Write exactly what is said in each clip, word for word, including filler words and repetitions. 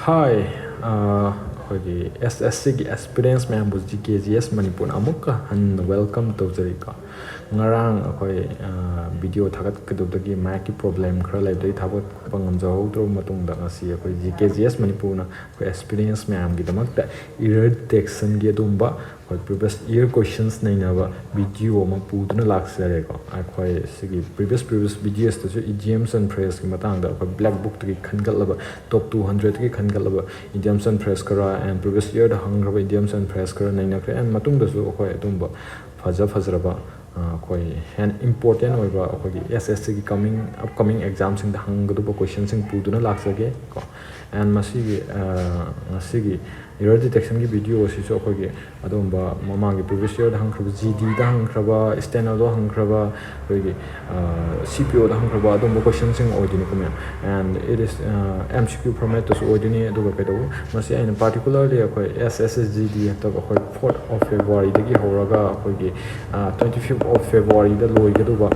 Hi, ꯑꯩꯈꯣꯏꯒꯤ S S C ꯒꯤ aspirants ꯃꯌꯥꯝꯕꯨ G K G S ꯃꯅꯤꯄꯨꯔꯅ ꯑꯃꯨꯛꯀ ꯍꯟꯅ welcome ꯇꯧꯖꯔꯤꯀꯣ꯫ ꯉꯔꯥꯡ ꯑꯩꯈꯣꯏ video ꯊꯥꯒꯠꯀꯗꯕꯗꯒꯤ ꯃꯥꯏꯛꯀꯤ problem ꯈꯔ ꯂꯩꯕꯗꯒꯤ ꯊꯥꯒꯠꯄ ꯉꯝꯖꯍꯧꯗ꯭ꯔꯕ ꯃꯇꯨꯡꯗ, ꯉꯁꯤ ꯑꯩꯈꯣꯏ G K G S ꯃꯅꯤꯄꯨꯔꯅ ꯑꯩꯈꯣꯏ aspirants ꯃꯌꯥꯝꯒꯤꯗꯃꯛꯇ error detection ꯒꯤ ꯑꯗꯨꯒꯨꯝꯕ ꯑꯩꯈꯣꯏ previous year questions ꯅꯩꯅꯕ video ꯑꯃ ꯄꯨꯗꯨꯅ ꯂꯥꯛꯆꯔꯦꯀꯣ꯫ ꯑꯩꯈꯣꯏ ꯁꯤꯒꯤ previous previous videos ꯇꯁꯨ idioms and phrase ꯀꯤ ꯃꯇꯥꯡꯗ ꯑꯩꯈꯣꯏ black book ꯇꯒꯤ ꯈꯟꯒꯠꯂꯕ, top two hundred ꯇꯒꯤ ꯈꯟꯒꯠꯂꯕ idioms and phrase ꯈꯔ and previous year the ꯍꯪꯈ꯭ꯔꯕ idioms and phrase ꯈꯔ ꯅꯩꯅꯈ꯭ꯔꯦ꯫ And ꯃꯇꯨꯡꯗꯁꯨ ꯑꯩꯈꯣꯏ ꯑꯗꯨꯝꯕ ꯐꯖ ꯐꯖꯔꯕ, ꯑ, ꯑꯩꯈꯣꯏ ꯍꯦꯟꯅ important ꯑꯣꯏꯕ ꯑꯩꯈꯣꯏꯒꯤ S S C ꯒꯤ coming, upcoming exam ꯁꯤꯡꯗ ꯍꯪꯒꯗꯧꯕ question ꯁꯤꯡ ꯄꯨꯗꯨꯅ ꯂꯥꯛꯆꯒꯦ ꯀꯣ꯫ And ꯃꯁꯤꯒꯤ, ꯑ, ꯉꯁꯤꯒꯤ error detection ꯒꯤ video ꯑꯁꯤꯁꯨ ꯑꯩꯈꯣꯏꯒꯤ ꯑꯗꯨꯒꯨꯝꯕ ꯃꯃꯥꯡꯒꯤ previous year ꯗ ꯍꯪꯈ꯭ꯔꯕ, G D ꯗ ꯍꯪꯈ꯭ꯔꯕ, steno ꯗ ꯍꯪꯈ꯭ꯔꯕ, ꯑꯩꯈꯣꯏꯒꯤ, ꯑ, C P O ꯗ ꯍꯪꯈ꯭ꯔꯕ ꯑꯗꯨꯒꯨꯝꯕ question ꯁꯤꯡ ꯑꯣꯏꯗꯣꯏꯅꯤꯀꯣ ꯃꯌꯥꯝ꯫ And it is, ꯑ, M C Q format ꯇꯁꯨ ꯑꯣꯏꯗꯣꯏꯅꯤ꯫ ꯑꯗꯨꯒ ꯀꯩꯗꯧꯕ, ꯃꯁꯤ ꯑꯩꯅ particularly ꯑꯩꯈꯣꯏ S S C G D ꯍꯟꯗꯛ ꯑꯩꯈꯣꯏ fourth of February ꯗꯒꯤ ꯍꯧꯔꯒ ꯑꯩꯈꯣꯏꯒꯤ, ꯑ, twenty fifth of February the ꯂꯣꯏꯒꯗꯧꯕ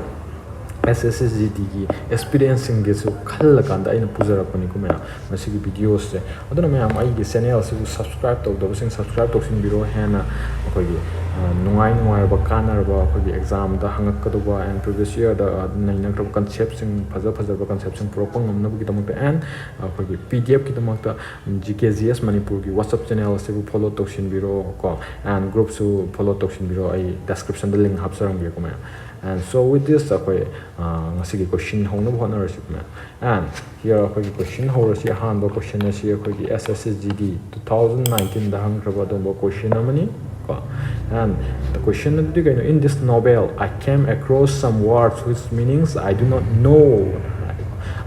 S S C G D ꯒꯤ aspirants ꯁꯤꯡꯒꯤꯁꯨ ꯈꯜꯂꯀꯥꯟꯗ ꯑꯩꯅ ꯄꯨꯖꯔꯛꯄꯅꯤꯀꯣ ꯃꯌꯥꯝ, ꯃꯁꯤꯒꯤ video ꯁꯦ꯫ ꯑꯗꯨꯅ ꯃꯌꯥꯝ, ꯑꯩꯒꯤ channel ꯑꯁꯤꯕꯨ subscribe ꯇꯧꯗꯕꯁꯤꯡ subscribe ꯇꯧꯁꯤꯟꯕꯤꯔꯣ꯫ ꯍꯦꯟꯅ ꯑꯩꯈꯣꯏꯒꯤ, ꯑ, ꯅꯨꯡꯉꯥꯏ ꯅꯨꯡꯉꯥꯏꯔꯕ, ꯀꯥꯟꯅꯔꯕ, ꯑꯩꯈꯣꯏꯒꯤ exam the ꯍꯪꯉꯛꯀꯗꯧꯕ and previous year ꯗ, ꯑ, ꯅꯩꯅꯈ꯭ꯔꯕ concept ꯁꯤꯡ, ꯐꯖ ꯐꯖꯕ concept ꯁꯤꯡ ꯄꯨꯔꯛꯄ ꯉꯝꯅꯕꯒꯤꯗꯃꯛꯇ and ꯑꯩꯈꯣꯏꯒꯤ P D F ꯀꯤꯗꯃꯛꯇ G K G S ꯃꯅꯤꯄꯨꯔꯒꯤ WhatsApp channel ꯑꯁꯤꯕꯨ follow ꯇꯧꯁꯤꯟꯕꯤꯔꯣ ꯀꯣ, and group ꯁꯨ follow ꯇꯧꯁꯤꯟꯕꯤꯔꯣ꯫ ꯑꯩ description ꯗ link ꯍꯥꯞꯆꯔꯝꯒꯦꯀꯣ ꯃꯌꯥꯝ꯫ And so with this, ꯑꯩꯈꯣꯏ, ꯑ, ꯉꯁꯤꯒꯤ question ꯍꯧꯅꯕ ꯍꯣꯠꯅꯔꯁꯤ ꯃꯌꯥꯝ꯫ And here ꯑꯩꯈꯣꯏꯒꯤ question ꯍꯧꯔꯁꯤ꯫ ꯑꯍꯥꯟꯕ question ꯑꯁꯤ ꯑꯩꯈꯣꯏꯒꯤ S S C G D two thousand nineteen ꯗ ꯍꯪꯈ꯭ꯔꯕ ꯑꯗꯨꯒꯨꯝꯕ question ꯑꯃꯅꯤ ꯀꯣ꯫ And the question ꯑꯗꯨꯗꯤ ꯀꯩꯅꯣ? "In this novel, I came across some words whose meanings I do not know."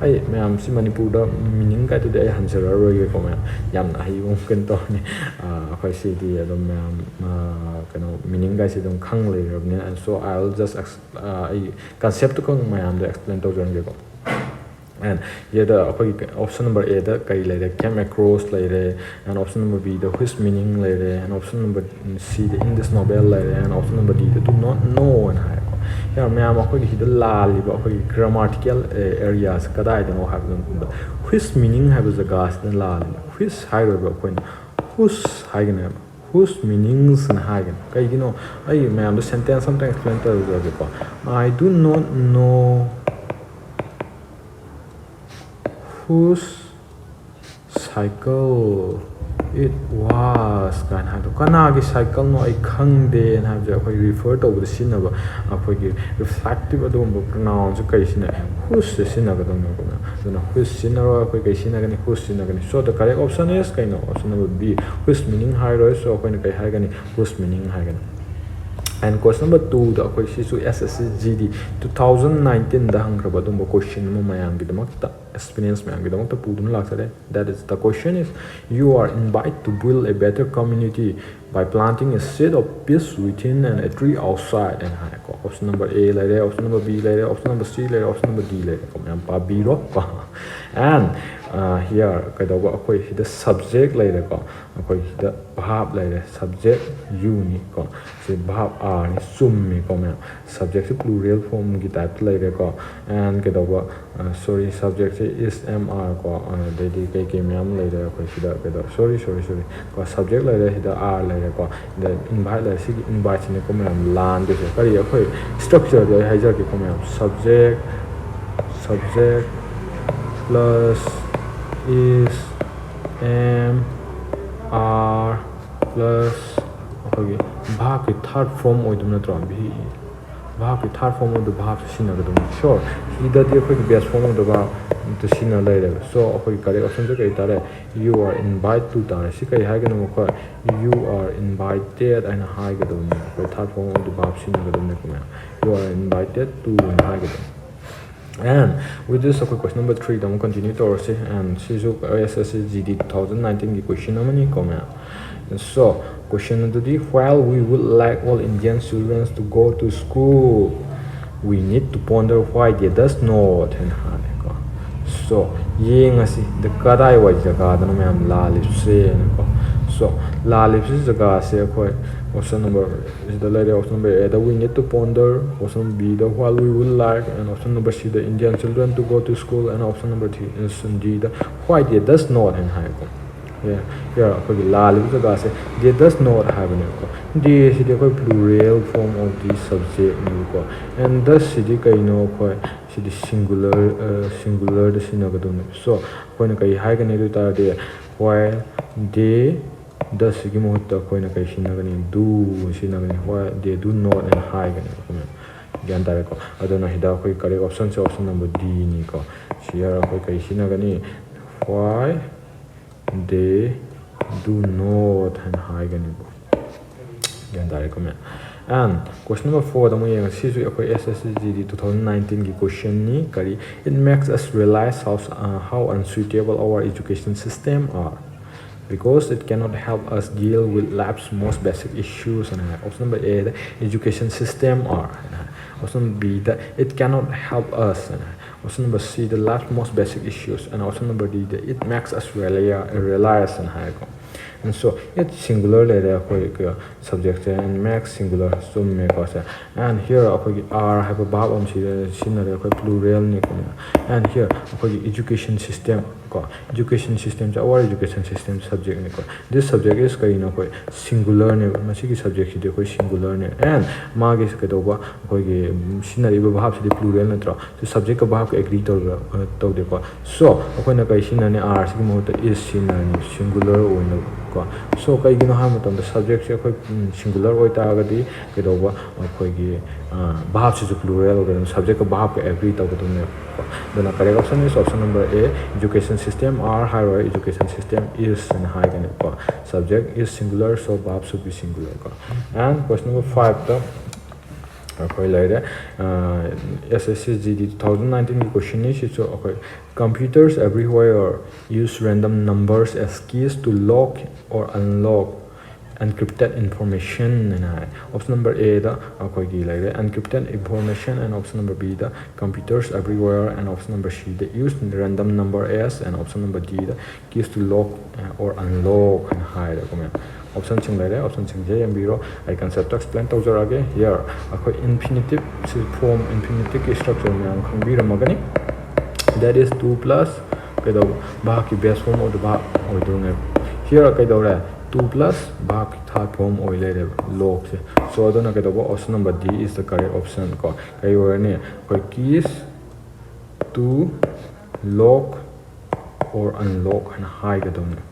ꯑꯩ ꯃꯌꯥꯝ, ꯁꯤ ꯃꯅꯤꯄꯨꯔꯗ meaning ꯀꯥꯏꯗꯨꯗꯤ ꯑꯩ ꯍꯟꯖꯔꯛꯑꯔꯣꯏꯒꯦꯀꯣ ꯃꯌꯥꯝ, ꯌꯥꯝꯅ ꯑꯍꯩꯕ ꯑꯃ ꯀꯩꯅꯣ ꯇꯧꯔꯅꯤ꯫ ꯑ, ꯑꯩꯈꯣꯏ ꯁꯤꯗꯤ ꯑꯗꯨꯝ ꯃꯌꯥꯝ, ꯑ, ꯀꯩꯅꯣ, meaning ꯒꯥꯏꯁꯤ ꯑꯗꯨꯝ ꯈꯪ ꯂꯩꯔꯕꯅꯤꯅ꯫ And so I will just ex-, ꯑ, ꯑꯩ concept ꯇꯨ ꯈꯪ ꯃꯌꯥꯝꯗ explain ꯇꯧꯖꯔꯝꯒꯦꯀꯣ꯫ And ꯁꯤꯗ ꯑꯩꯈꯣꯏꯒꯤ option number A ꯗ ꯀꯔꯤ ꯂꯩꯔꯦ? "Came across" ꯂꯩꯔꯦ, and option number B the "whose meaning" ꯂꯩꯔꯦ, and option number C the "in this novel" ꯂꯩꯔꯦ, and option number D the "do not know" ꯍꯥꯏꯅ ꯍꯥꯏꯔꯦꯀꯣ꯫ ꯌꯥꯝ ꯃꯌꯥꯝ, ꯑꯩꯈꯣꯏꯒꯤ ꯁꯤꯗ ꯂꯥꯜꯂꯤꯕ ꯑꯩꯈꯣꯏꯒꯤ grammatical, ꯑꯦ, area ꯁꯦ ꯀꯗꯥꯏꯗꯅꯣ ꯍꯥꯏꯕ ꯃꯇꯝꯗ, Which meaning ꯍꯥꯏꯕ ꯖꯒꯥꯁꯤꯗ ꯂꯥꯜꯂꯤꯅꯦ꯫ Which ꯍꯥꯏꯔꯣꯏꯕ, ꯑꯩꯈꯣꯏꯅ whose ꯍꯥꯏꯒꯅꯦꯕ꯫ Whose meanings ꯅ ꯍꯥꯏꯒꯅꯤ꯫ ꯀꯩꯒꯤꯅꯣ? ꯑꯩ ꯃꯌꯥꯝꯗ sentence ꯑꯝꯇꯪ explain ꯇꯧꯖꯔꯒꯦꯀꯣ꯫ I do not know whose cycle it was ꯀꯥꯏꯅ ꯍꯥꯏꯕꯗꯣ, ꯀꯅꯥꯒꯤ cycle ꯅꯣ ꯑꯩ ꯈꯪꯗꯦꯅ ꯍꯥꯏꯕꯁꯦ ꯑꯩꯈꯣꯏ refer ꯇꯧꯕꯗ ꯁꯤꯖꯤꯟꯅꯕ ꯑꯩꯈꯣꯏꯒꯤ reflective ꯑꯗꯨꯒꯨꯝꯕ pronoun ꯁꯦ ꯀꯩ ꯁꯤꯖꯤꯟꯅꯩ? Whose ꯁꯦ ꯁꯤꯖꯤꯟꯅꯒꯗꯕꯅꯦꯕ꯫ ꯑꯗꯨꯅ whose ꯁꯤꯖꯤꯟꯅꯔꯣꯏ, ꯑꯩꯈꯣꯏ ꯀꯩ ꯁꯤꯖꯤꯟꯅꯒꯅꯤ? Whose ꯁꯤꯖꯤꯟꯅꯒꯅꯤ꯫ So the correct option is ꯀꯩꯅꯣ? Option number B, whose meaning ꯍꯥꯏꯔꯣꯏ꯫ So ꯑꯩꯈꯣꯏꯅ ꯀꯩ ꯍꯥꯏꯒꯅꯤ? Whose meaning ꯍꯥꯏꯒꯅꯤ꯫ And question number two ꯗ ꯑꯩꯈꯣꯏ ꯁꯤꯁꯨ S S C G D two thousand nineteen ꯗ ꯍꯪꯈ꯭ꯔꯕ ꯑꯗꯨꯝꯕ question ꯑꯃ ꯃꯌꯥꯝꯒꯤꯗꯃꯛꯇ, aspirants ꯃꯌꯥꯝꯒꯤꯗꯃꯛꯇ ꯄꯨꯗꯨꯅ ꯂꯥꯛꯆꯔꯦ꯫ That is, the question is, you are invited to build a better community by planting a seed of peace within and a tree outside ꯍꯥꯏꯅ ꯍꯥꯏꯀꯣ꯫ Option number A ꯂꯩꯔꯦ, option number B ꯂꯩꯔꯦ, option number C ꯂꯩꯔꯦ, option number D ꯂꯩꯔꯦꯀꯣ꯫ ꯃꯌꯥꯝ ꯄꯥꯕꯤꯔꯣ ꯀꯣ꯫ And uh, here ꯀꯩꯗꯧꯕ, ꯑꯩꯈꯣꯏ ꯁꯤꯗ subject ꯂꯩꯔꯦꯀꯣ, ꯑꯩꯈꯣꯏ ꯁꯤꯗ verb ꯂꯩꯔꯦ, subject you ꯅꯤ ꯀꯣ, ꯁꯤ verb are ꯅꯤ꯫ ꯆꯨꯝꯃꯤꯀꯣ ꯃꯌꯥꯝ꯫ Subject ꯁꯤ plural form ꯒꯤ type ꯇ ꯂꯩꯔꯦꯀꯣ꯫ And ꯀꯩꯗꯧꯕ, sorry, subject ꯁꯤ is, am, are ꯀꯣ, ꯑꯗꯩꯗꯤ ꯀꯩ ꯀꯩ ꯃꯌꯥꯝ ꯂꯩꯔꯦ ꯑꯩꯈꯣꯏ ꯁꯤꯗ꯫ ꯀꯩꯗꯧ sorry sorry sorry ꯀꯣ, subject ꯂꯩꯔꯦ, ꯁꯤꯗ are ꯂꯩꯔꯦꯀꯣ, ꯑꯗ invite ꯂꯩꯔꯦ꯫ ꯁꯤꯒꯤ invite ꯁꯤꯅꯤꯀꯣ ꯃꯌꯥꯝ ꯂꯥꯟꯗꯣꯏꯁꯦ꯫ ꯀꯔꯤ? ꯑꯩꯈꯣꯏ structure ꯗꯣ ꯑꯩ ꯍꯥꯏꯖꯔꯛꯀꯦꯀꯣ ꯃꯌꯥꯝ꯫ Subject, subject plus is, am, are plus ꯑꯩꯈꯣꯏꯒꯤ verb ꯀꯤ third form ꯑꯣꯏꯗꯣꯏ ꯅꯠꯇ꯭ꯔꯣ? Be verb ꯀꯤ third form of the verb ꯁꯤ ꯁꯤꯖꯤꯟꯅꯒꯗꯕꯅꯤ꯫ Sure, ꯁꯤꯗꯗꯤ ꯑꯩꯈꯣꯏꯒꯤ base form of the verb two ꯁꯤꯖꯤꯟꯅ ꯂꯩꯔꯦꯕ꯫ So ꯑꯩꯈꯣꯏꯒꯤ correct option ꯁꯦ ꯀꯔꯤ ꯇꯥꯔꯦ? You are invited to ꯇꯥꯔꯦ꯫ ꯁꯤ ꯀꯔꯤ ꯍꯥꯏꯒꯅꯣ ꯑꯩꯈꯣꯏ? You are invited ꯍꯥꯏꯅ ꯍꯥꯏꯒꯗꯕꯅꯤ꯫ ꯑꯩꯈꯣꯏ third form of the verb ꯁꯤꯖꯤꯟꯅꯒꯗꯕꯅꯤ꯫ ꯀꯃꯥꯏꯅ? You are invited to ꯍꯥꯏꯅ ꯍꯥꯏꯒꯗꯕꯅꯤ꯫ And with this ꯑꯩꯈꯣꯏ question number three ꯗ ꯑꯃꯨꯛ continue ꯇꯧꯔꯁꯤ꯫ And ꯁꯤꯁꯨ S S C G D two thousand nineteen ꯒꯤ question ꯑꯃꯅꯤꯀꯣ ꯃꯌꯥꯝ꯫ So question ꯑꯗꯨꯗꯤ, while we would like all Indian children to go to school, we need to ponder why they does not ꯍꯥꯏꯅ ꯍꯥꯏꯔꯦꯀꯣ꯫ So ꯌꯦꯡꯉꯁꯤ ꯗ ꯀꯗꯥꯏꯋꯥꯏ ꯖꯒꯥꯗꯅꯣ ꯃꯌꯥꯝ ꯂꯥꯜꯂꯤꯕꯁꯦꯅꯀꯣ꯫ So, ꯂꯥꯜꯂꯤꯕꯁꯤ ꯖꯒꯥꯁꯦ ꯑꯩꯈꯣꯏ option number ꯁꯤꯗ ꯂꯩꯔꯦ. Option number A the "We need to ponder", option B the "While we would like", and option number C the "Indian children to go to school", and option number D the "Why they does not" ꯍꯥꯏꯅ ꯍꯥꯏꯀꯣ. ꯌꯥ, ꯑꯩꯈꯣꯏꯒꯤ ꯂꯥꯜꯂꯤꯕ ꯖꯒꯥꯁꯦ "they does not" ꯍꯥꯏꯕꯅꯦꯕꯀꯣ. "They" ꯁꯤꯗꯤ ꯑꯩꯈꯣꯏ plural form of the subject ꯅꯦꯕꯀꯣ. And "does" ꯁꯤꯗꯤ ꯀꯩꯅꯣ? ꯑꯩꯈꯣꯏ ꯁꯤꯗꯤ singular, singular ꯗ ꯁꯤꯖꯤꯟꯅꯒꯗꯕꯅꯦꯕ. So, ꯑꯩꯈꯣꯏꯅ ꯀꯔꯤ ꯍꯥꯏꯒꯅꯤ ꯑꯗꯨ ꯑꯣꯏ ꯇꯥꯔꯗꯤ, "While they does" ꯁꯤꯒꯤ ꯃꯍꯨꯠꯇ ꯑꯩꯈꯣꯏꯅ ꯀꯔꯤ ꯁꯤꯖꯤꯟꯅꯒꯅꯤ? "Do" ꯁꯤꯖꯤꯟꯅꯒꯅꯤ. "While they do not" ꯍꯥꯏꯅ ꯍꯥꯏꯒꯅꯤ ꯑꯩꯈꯣꯏꯅ꯫ ꯒ꯭ꯌꯥꯟ ꯇꯥꯔꯦꯀꯣ? ꯑꯗꯨꯅ ꯁꯤꯗ ꯑꯩꯈꯣꯏ correct option ꯁꯦ option number D ꯅꯤꯀꯣ. ꯁꯤ ꯑꯩꯈꯣꯏ ꯀꯔꯤ ꯁꯤꯖꯤꯟꯅꯒꯅꯤ? "Why they do not" ꯍꯥꯏꯅ ꯍꯥꯏꯒꯅꯤꯀꯣ꯫ ꯒ꯭ꯌꯥꯟ ꯇꯥꯔꯦꯀꯣ, ꯃꯌꯥꯝ? And question number four ꯗ ꯑꯃꯨꯛ ꯌꯦꯡꯉꯁꯤ. ꯁꯤꯁꯨ ꯑꯩꯈꯣꯏ S S C G D two thousand nineteen ꯒꯤ question ꯅꯤ. ꯀꯔꯤ? "It makes us realize how, uh, how unsuitable our education system are, because it cannot help us deal with life's most basic issues" ꯍꯥꯏꯅ ꯍꯥꯏ. Option number A the "education system are" ꯍꯥꯏꯅ ꯍꯥꯏ. Option B the "it cannot help us" ꯍꯥꯏꯅ ꯍꯥꯏ. Option number C the "life's most basic issues", and option number D the "it makes us reali-, realize" ꯍꯥꯏꯅ ꯍꯥꯏꯀꯣ. And so, it singular ꯂꯩꯔꯦ ꯑꯩꯈꯣꯏ subject say, and makes singular ꯆꯨꯝꯃꯦꯀꯣ say. And here ꯑꯩꯈꯣꯏꯒꯤ "are" ꯍꯥꯏꯕ verb ꯑꯃ ꯁꯤ-, ꯁꯤꯖꯤꯟꯅꯔꯦ, ꯑꯩꯈꯣꯏ plural ꯅꯤꯀꯣ. And here ꯑꯩꯈꯣꯏꯒꯤ education system ꯀꯣ, education system say our education system subject ꯅꯤꯀꯣ. This subject is ꯀꯩꯅꯣ? ꯑꯩꯈꯣꯏ singular ꯅꯦꯕ, ꯃꯁꯤꯒꯤ subject ꯁꯤꯗꯤ ꯑꯩꯈꯣꯏ singular ꯅꯦ. And ꯃꯥꯒꯤ ꯀꯩꯗꯧꯕ, ꯑꯩꯈꯣꯏꯒꯤ, ꯎꯝ, ꯁꯤꯖꯤꯟꯅꯔꯤꯕ verb ꯁꯤꯗꯤ plural ꯅꯠꯇ꯭ꯔꯣ? ꯁꯤ subject ꯀ verb ꯀ agree ꯇꯧꯔꯤꯕ꯭ꯔꯥ? ꯑ, ꯇꯧꯗꯦꯀꯣ. So, ꯑꯩꯈꯣꯏꯅ ꯀꯔꯤ ꯁꯤꯖꯤꯟꯅꯅꯤ? "Are" ꯁꯤꯒꯤ ꯃꯍꯨꯠꯇ "is" ꯁꯤꯖꯤꯟꯅꯔꯅꯤ, singular ꯑꯣꯏꯅꯕꯀꯣ. So, ꯀꯩꯒꯤꯅꯣ ꯍꯥꯏꯕ ꯃꯇꯝꯗ subject ꯁꯦ ꯑꯩꯈꯣꯏ, ꯎꯝ, singular ꯑꯣꯏꯇꯥꯔꯒꯗꯤ ꯀꯩꯗꯧꯕ? ꯑꯩꯈꯣꯏꯒꯤ, ꯑ, verb ꯁꯤꯁꯨ plural ꯑꯣꯏꯒꯗꯕꯅꯤ, subject ꯀ verb ꯀ agree ꯇꯧꯒꯗꯕꯅꯦꯕꯀꯣ. ꯑꯗꯨꯅ correct option is option number A, education system are ꯍꯥꯏꯔꯣꯏ, education system is ꯍꯥꯏꯅ ꯍꯥꯏꯒꯅꯤꯀꯣ. Subject is singular, so verb should be singular ꯀꯣ. And question number five ꯇ ꯑꯩꯈꯣꯏ ꯂꯩꯔꯦ, ꯑ, S S C G D two thousand nineteen ꯒꯤ question ꯅꯤ ꯁꯤꯁꯨ ꯑꯩꯈꯣꯏ: "Computers everywhere use random numbers as keys to lock or unlock encrypted information ꯍꯥꯏꯅ ꯍꯥꯏ꯫ Option number A ꯗ ꯑꯩꯈꯣꯏꯒꯤ ꯂꯩꯔꯦ encrypted information, and option number B the computers everywhere, and option number C the use random number as, and option number D the keys to lock or unlock ꯍꯥꯏꯅ ꯍꯥꯏꯔꯦꯀꯣ ꯃꯌꯥꯝ꯫ Option ꯁꯤꯡ ꯂꯩꯔꯦ, option ꯁꯤꯡꯁꯦ ꯌꯦꯡꯕꯤꯔꯣ꯫ ꯑꯩ concept explain ꯇꯧꯖꯔꯛꯑꯒꯦ꯫ Here ꯑꯩꯈꯣꯏ infinitive form, infinitive ꯀꯤ structure ꯃꯌꯥꯝ ꯈꯪꯕꯤꯔꯝꯃꯒꯅꯤ꯫ That is two plus ꯀꯩꯗꯧꯕ, verb ꯀꯤ base form of the verb ꯑꯣꯏꯗꯣꯏꯅꯦꯕ꯫ Here ꯀꯩꯗꯧꯔꯦ, two plus verb ꯀꯤ third form ꯑꯣꯏ ꯂꯩꯔꯦꯕ lock ꯁꯦ꯫ So ꯑꯗꯨꯅ ꯀꯩꯗꯧꯕ, option number D is the correct option ꯀꯣ꯫ ꯀꯩ ꯑꯣꯏꯔꯅꯤ, ꯑꯩꯈꯣꯏ keys to lock or unlock ꯍꯥꯏꯅ ꯍꯥꯏꯒꯗꯧꯅꯦ꯫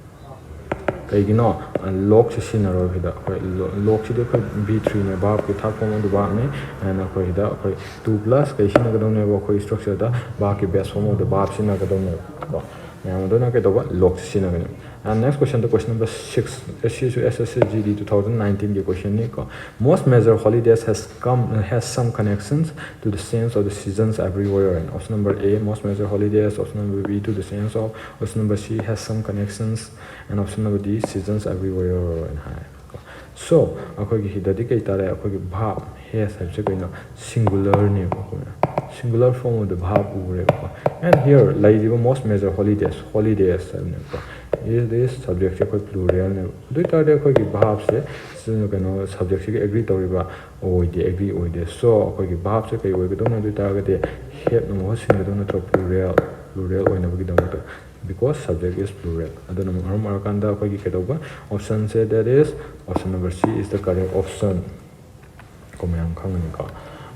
ꯀꯩꯒꯤꯅꯣ, lock ꯁꯦ ꯁꯤꯖꯤꯟꯅꯔꯣꯏ ꯁꯤꯗ꯫ ꯑꯩꯈꯣꯏ lock ꯁꯤꯗꯤ ꯑꯩꯈꯣꯏ verb three ꯅꯦ, verb ꯀꯤ third form of the verb ꯅꯤ꯫ And ꯑꯩꯈꯣꯏ ꯁꯤꯗ ꯑꯩꯈꯣꯏ two plus ꯀꯩ ꯁꯤꯖꯤꯟꯅꯒꯗꯧꯅꯦꯕ, ꯑꯩꯈꯣꯏ structure ꯗ verb ꯀꯤ base form of the verb ꯁꯤꯖꯤꯟꯅꯒꯗꯧꯅꯦꯕ ꯀꯣ꯫ ꯃꯌꯥꯝ ꯑꯗꯨꯅ ꯀꯩꯗꯧꯕ, lock ꯁꯦ ꯁꯤꯖꯤꯟꯅꯒꯅꯤ꯫ And next question the, question number six, ꯁꯤꯁꯨ S S C G D two thousand nineteen ꯒꯤ question ꯅꯤ ꯀꯣ꯫ Most major holidays has come, has some connections to the change of the seasons everywhere, and option number A, most major holidays, option number B, to the change of, option number C, has some connections, and option number D, seasons everywhere ꯍꯥꯏꯅ ꯍꯥꯏ꯫ So ꯑꯩꯈꯣꯏꯒꯤ ꯁꯤꯗꯗꯤ ꯀꯩ ꯇꯥꯔꯦ, ꯑꯩꯈꯣꯏꯒꯤ verb has ꯍꯥꯏꯕꯁꯦ ꯀꯩꯅꯣ, singular ꯅꯦꯕꯀꯣ, singular form of the verb ꯎꯔꯦꯕꯀꯣ꯫ And here ꯂꯩꯔꯤꯕ most major holidays, holidays ꯍꯥꯏꯕꯅꯦꯕꯀꯣ꯫ Is this subject ꯁꯦ ꯑꯩꯈꯣꯏ plural ꯅꯦꯕ꯫ ꯑꯗꯨ ꯑꯣꯏꯇꯥꯔꯗꯤ ꯑꯩꯈꯣꯏꯒꯤ verb ꯁꯦ ꯁꯤꯅ ꯀꯩꯅꯣ, subject ꯁꯤꯒ agree ꯇꯧꯔꯤꯕ? ꯑꯣꯏꯗꯦ, agree ꯑꯣꯏꯗꯦ꯫ So ꯑꯩꯈꯣꯏꯒꯤ verb ꯁꯦ ꯀꯩ ꯑꯣꯏꯒꯗꯧꯅꯣ ꯑꯗꯨ ꯑꯣꯏꯇꯥꯔꯒꯗꯤ, have ꯅ ꯃꯍꯨꯠ ꯁꯤꯟꯒꯗꯧ ꯅꯠꯇ꯭ꯔꯣ, plural, plural ꯑꯣꯏꯅꯕꯒꯤꯗꯃꯛꯇ, because subject is plural꯫ ꯑꯗꯨꯅ ꯃꯔꯝ ꯑꯣꯏꯔꯀꯥꯟꯗ ꯑꯩꯈꯣꯏꯒꯤ ꯀꯩꯗꯧꯕ, option say, that is option number C is the correct option ꯀꯣ ꯃꯌꯥꯝ ꯈꯪꯒꯅꯤꯀꯣ꯫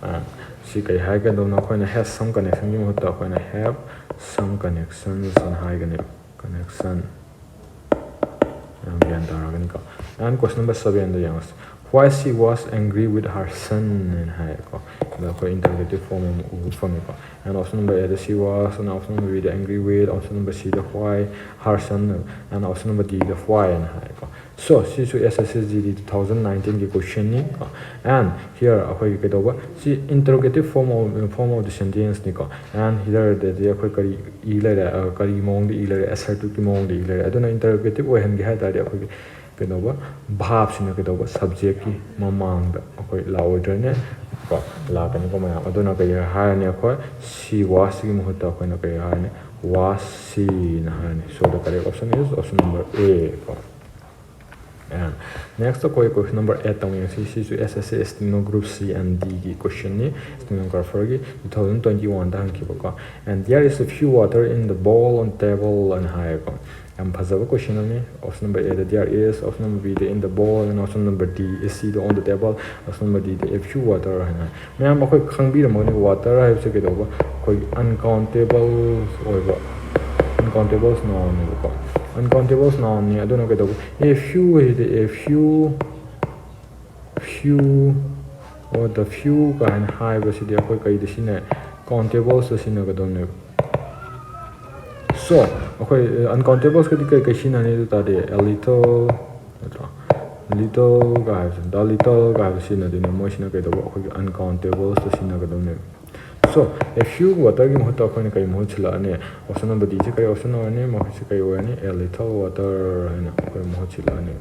ꯑ, ꯁꯤ ꯀꯩ ꯍꯥꯏꯒꯗꯧꯅꯣ, ꯑꯩꯈꯣꯏꯅ has some connection ꯒꯤ ꯃꯍꯨꯠꯇ ꯑꯩꯈꯣꯏꯅ have some connections ꯑꯅ ꯍꯥꯏꯒꯅꯤ, connection꯫ ꯌꯥꯝ ꯒ꯭ꯌꯥꯟ ꯇꯥꯔꯒꯅꯤꯀꯣ꯫ And question number seven ꯗ ꯌꯦꯡꯉꯁꯤ꯫ Why she was angry with her son ꯍꯥꯏꯅ ꯍꯥꯏꯌꯦꯀꯣ꯫ ꯑꯗ ꯑꯩꯈꯣꯏ interrogative form ꯑꯃ ꯎꯕ ꯐꯪꯉꯦꯀꯣ꯫ And option number A the she was, and option number B the angry with, option number C the why, her son, and option number D the why ꯍꯥꯏꯅ ꯍꯥꯏꯌꯦꯀꯣ꯫ So ꯁꯤꯁꯨ S S C G D two thousand nineteen ꯒꯤ question ꯅꯤ ꯀꯣ꯫ And here ꯑꯩꯈꯣꯏꯒꯤ ꯀꯩꯗꯧꯕ, ꯁꯤ interrogative form of, form of the sentence ꯅꯤꯀꯣ꯫ And here ꯗꯗꯤ ꯑꯩꯈꯣꯏ ꯀꯔꯤ ꯏ ꯂꯩꯔꯦ, ꯑ, ꯀꯔꯤ ꯃꯑꯣꯡꯗ ꯏ ꯂꯩꯔꯦ, assertive ꯀꯤ ꯃꯑꯣꯡꯗ ꯏ ꯂꯩꯔꯦ꯫ ꯑꯗꯨꯅ interrogative ꯑꯣꯏꯍꯟꯒꯦ ꯍꯥꯏ ꯇꯥꯔꯗꯤ ꯑꯩꯈꯣꯏꯒꯤ ꯀꯩꯗꯧꯕ verb ꯁꯤꯅ ꯀꯩꯗꯧꯕ subject ꯀꯤ ꯃꯃꯥꯡꯗ ꯑꯩꯈꯣꯏ ꯂꯥꯛꯑꯣꯏꯗ꯭ꯔꯅꯦ? ꯀꯣ, ꯂꯥꯛꯀꯅꯤꯀꯣ ꯃꯌꯥꯝ꯫ ꯑꯗꯨꯅ ꯀꯩ ꯍꯥꯏꯔꯅꯤ? ꯑꯩꯈꯣꯏ she was ꯀꯤ ꯃꯍꯨꯠꯇ ꯑꯩꯈꯣꯏꯅ ꯀꯩ ꯍꯥꯏꯔꯅꯤ? Was she ꯅ ꯍꯥꯏꯔꯅꯤ꯫ So the correct option is option number A ꯀꯣ꯫ And next ꯑꯩꯈꯣꯏ question number eight ꯇꯧꯅꯤꯡꯉꯁꯤ꯫ ꯁꯤꯁꯨ S S C Steno group C and D ꯒꯤ question ꯅꯤ, stenographer ꯒꯤ two thousand twenty one the ꯍꯪꯈꯤꯕꯀꯣ꯫ And there is a few water in the bowl on table ꯑꯅ ꯍꯥꯏꯌꯦꯀꯣ꯫ ꯌꯥꯝ ꯐꯖꯕ question ꯑꯃꯅꯤ꯫ Option number A the there is, option number B the in the bowl, and option number D is C the on the table, option number D the a few water ꯍꯥꯏꯅ꯫ ꯃꯌꯥꯝ ꯑꯩꯈꯣꯏ ꯈꯪꯕꯤꯔꯝꯃꯒꯅꯤ, water ꯍꯥꯏꯕꯁꯦ ꯀꯩꯗꯧꯕ? ꯑꯩꯈꯣꯏꯒꯤ uncountable ꯑꯣꯏꯕ, uncountable noun ꯅꯦꯕꯀꯣ꯫ Uncountable noun ꯅꯤ꯫ ꯑꯗꯨꯅ ꯀꯩꯗꯧꯕ? A few ꯍꯥꯏꯁꯤꯗꯤ a few, few or the few ꯀꯥꯏꯅ ꯍꯥꯏꯕꯁꯤꯗꯤ ꯑꯩꯈꯣꯏ ꯀꯩꯗ ꯁꯤꯖꯤꯟꯅꯩ? Countables ꯇ ꯁꯤꯖꯤꯟꯅꯒꯗꯕꯅꯦꯕ꯫ So ꯑꯩꯈꯣꯏ uncountables ꯀꯗꯤ ꯀꯩ ꯀꯩ ꯁꯤꯖꯤꯟꯅꯅꯤ ꯑꯗꯨ ꯇꯥꯔꯗꯤ? A little ꯅꯠꯇ꯭ꯔꯣ? Little ꯀ ꯍꯥꯏꯕꯁꯦ, the little ꯀ ꯍꯥꯏꯕ ꯁꯤꯖꯤꯟꯅꯗꯣꯏꯅꯦ꯫ ꯃꯣꯏꯁꯤꯅ ꯀꯩꯗꯧꯕ? ꯑꯩꯈꯣꯏꯒꯤ uncountable ꯇ ꯁꯤꯖꯤꯟꯅꯒꯗꯕꯅꯦꯕ꯫ So a few water ꯒꯤ ꯃꯍꯨꯠꯇ ꯑꯩꯈꯣꯏꯅ ꯀꯩ ꯃꯍꯨꯠ ꯁꯤꯜꯂꯛꯑꯅꯤ? Option number D ꯁꯦ ꯀꯔꯤ option ꯑꯣꯏꯔꯅꯤ? ꯃꯈꯣꯏꯁꯦ ꯀꯩ ꯑꯣꯏꯔꯅꯤ? A little water ꯍꯥꯏꯅ ꯑꯩꯈꯣꯏ ꯃꯍꯨꯠ ꯁꯤꯜꯂꯛꯑꯅꯤ꯫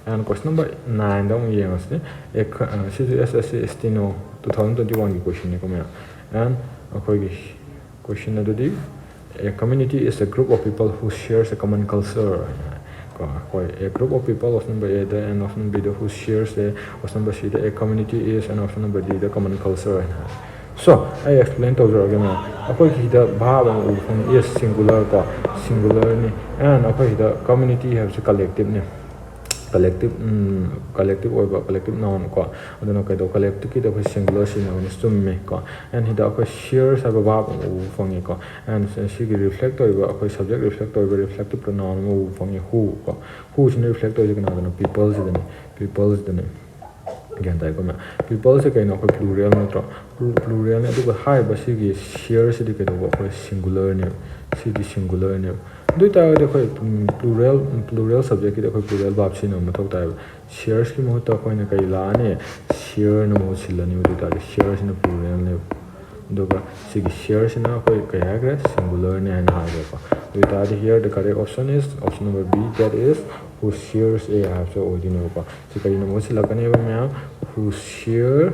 And question number nine ꯗ ꯑꯃꯨꯛ ꯌꯦꯡꯉꯁꯤ꯫ ꯑꯦ, ꯈ-, ꯑ, ꯁꯤꯁꯨ S S C Steno two thousand twenty one ꯒꯤ question ꯅꯤꯀꯣ ꯃꯌꯥꯝ꯫ And ꯑꯩꯈꯣꯏꯒꯤ question ꯑꯗꯨꯗꯤ, a community is a group of people who shares a common culture ꯍꯥꯏꯅ ꯍꯥꯏ꯫ ꯀꯣ, ꯑꯩꯈꯣꯏ a group of people, option number A the, and option B the who shares a, option number C the a community is, and option number D the common culture ꯍꯥꯏꯅ ꯍꯥꯏ꯫ So ꯑꯩ explain ꯇꯧꯖꯔꯛꯑꯒꯦ ꯃꯌꯥꯝ꯫ ꯑꯩꯈꯣꯏꯒꯤꯗ verb ꯑꯃ ꯎꯕ ꯐꯪꯉꯤ, is singular ꯀꯣ, singular ꯅꯤ꯫ And ꯑꯩꯈꯣꯏꯒꯤꯗ community ꯍꯥꯏꯕꯁꯤ collective ꯅꯤ꯫ Collective, ꯎꯝ, collective ꯑꯣꯏꯕ, collective noun ꯀꯣ꯫ ꯑꯗꯨꯅ ꯀꯩꯗꯧ, collective ꯀꯤꯗ ꯑꯩꯈꯣꯏ singular ꯁꯤꯖꯤꯟꯅꯕꯅꯤ, ꯆꯨꯝꯃꯤ ꯀꯣ꯫ And ꯁꯤꯗ ꯑꯩꯈꯣꯏ shares ꯍꯥꯏꯕ verb ꯑꯃ ꯎꯕ ꯐꯪꯉꯤ ꯀꯣ꯫ And ꯁꯤꯒꯤ reflect ꯇꯧꯔꯤꯕ, ꯑꯩꯈꯣꯏ subject reflect ꯇꯧꯔꯤꯕ reflective pronoun ꯑꯃ ꯎꯕ ꯐꯪꯉꯤ, who ꯀꯣ꯫ Who ꯁꯤꯅ reflect ꯇꯧꯔꯤꯁꯦ ꯀꯅꯥꯗꯅꯣ? People ꯁꯤꯗꯅꯤ, people ꯁꯤꯗꯅꯤ꯫ ꯒ꯭ꯌꯥꯟ ꯇꯥꯏꯀꯣ ꯃꯌꯥꯝ? People ꯁꯦ ꯀꯩꯅꯣ? ꯑꯩꯈꯣꯏ plural ꯅꯠꯇ꯭ꯔꯣ? Plu-, plural ꯅꯤ꯫ ꯑꯗꯨꯒ ꯍꯥꯏꯔꯤꯕ ꯁꯤꯒꯤ shares ꯁꯤꯗꯤ ꯀꯩꯗꯧꯕ? ꯑꯩꯈꯣꯏ singular ꯅꯦꯕ꯫ ꯁꯤꯗꯤ singular ꯅꯦꯕ꯫ ꯑꯗꯨ ꯑꯣꯏꯇꯥꯔꯒꯗꯤ ꯑꯩꯈꯣꯏ, ꯎꯝ, plural, plural subject ꯀꯤꯗꯤ ꯑꯩꯈꯣꯏ plural verb ꯁꯤꯖꯤꯟꯅꯕ ꯃꯊꯧ ꯇꯥꯏꯕ꯫ Shares ꯀꯤ ꯃꯍꯨꯠꯇ ꯑꯩꯈꯣꯏꯅ ꯀꯩ ꯂꯥꯛꯑꯅꯤ? Share ꯅ ꯃꯍꯨꯠ ꯁꯤꯜꯂꯅꯤ꯫ ꯑꯗꯨ ꯑꯣꯏꯇꯥꯔꯗꯤ share ꯁꯤꯅ plural ꯅꯦꯕ꯫ ꯑꯗꯨꯒ ꯁꯤꯒꯤ shareꯁꯤꯅ ꯑꯩꯈꯣꯏ ꯀꯩ ꯍꯥꯏꯈ꯭ꯔꯦ? Singularꯅꯦ ꯍꯥꯏꯅ ꯍꯥꯏꯈ꯭ꯔꯦꯀꯣ꯫ ꯑꯗꯨ ꯑꯣꯏꯇꯥꯔꯗꯤ here the correct option is option number B, that is who shares A ꯍꯥꯏꯕꯁꯦ ꯑꯣꯏꯗꯣꯏꯅꯦꯕꯀꯣ꯫ ꯁꯤ ꯀꯔꯤꯅ ꯃꯍꯨꯠ ꯁꯤꯜꯂꯛꯀꯅꯦꯕ ꯃꯌꯥꯝ? Who share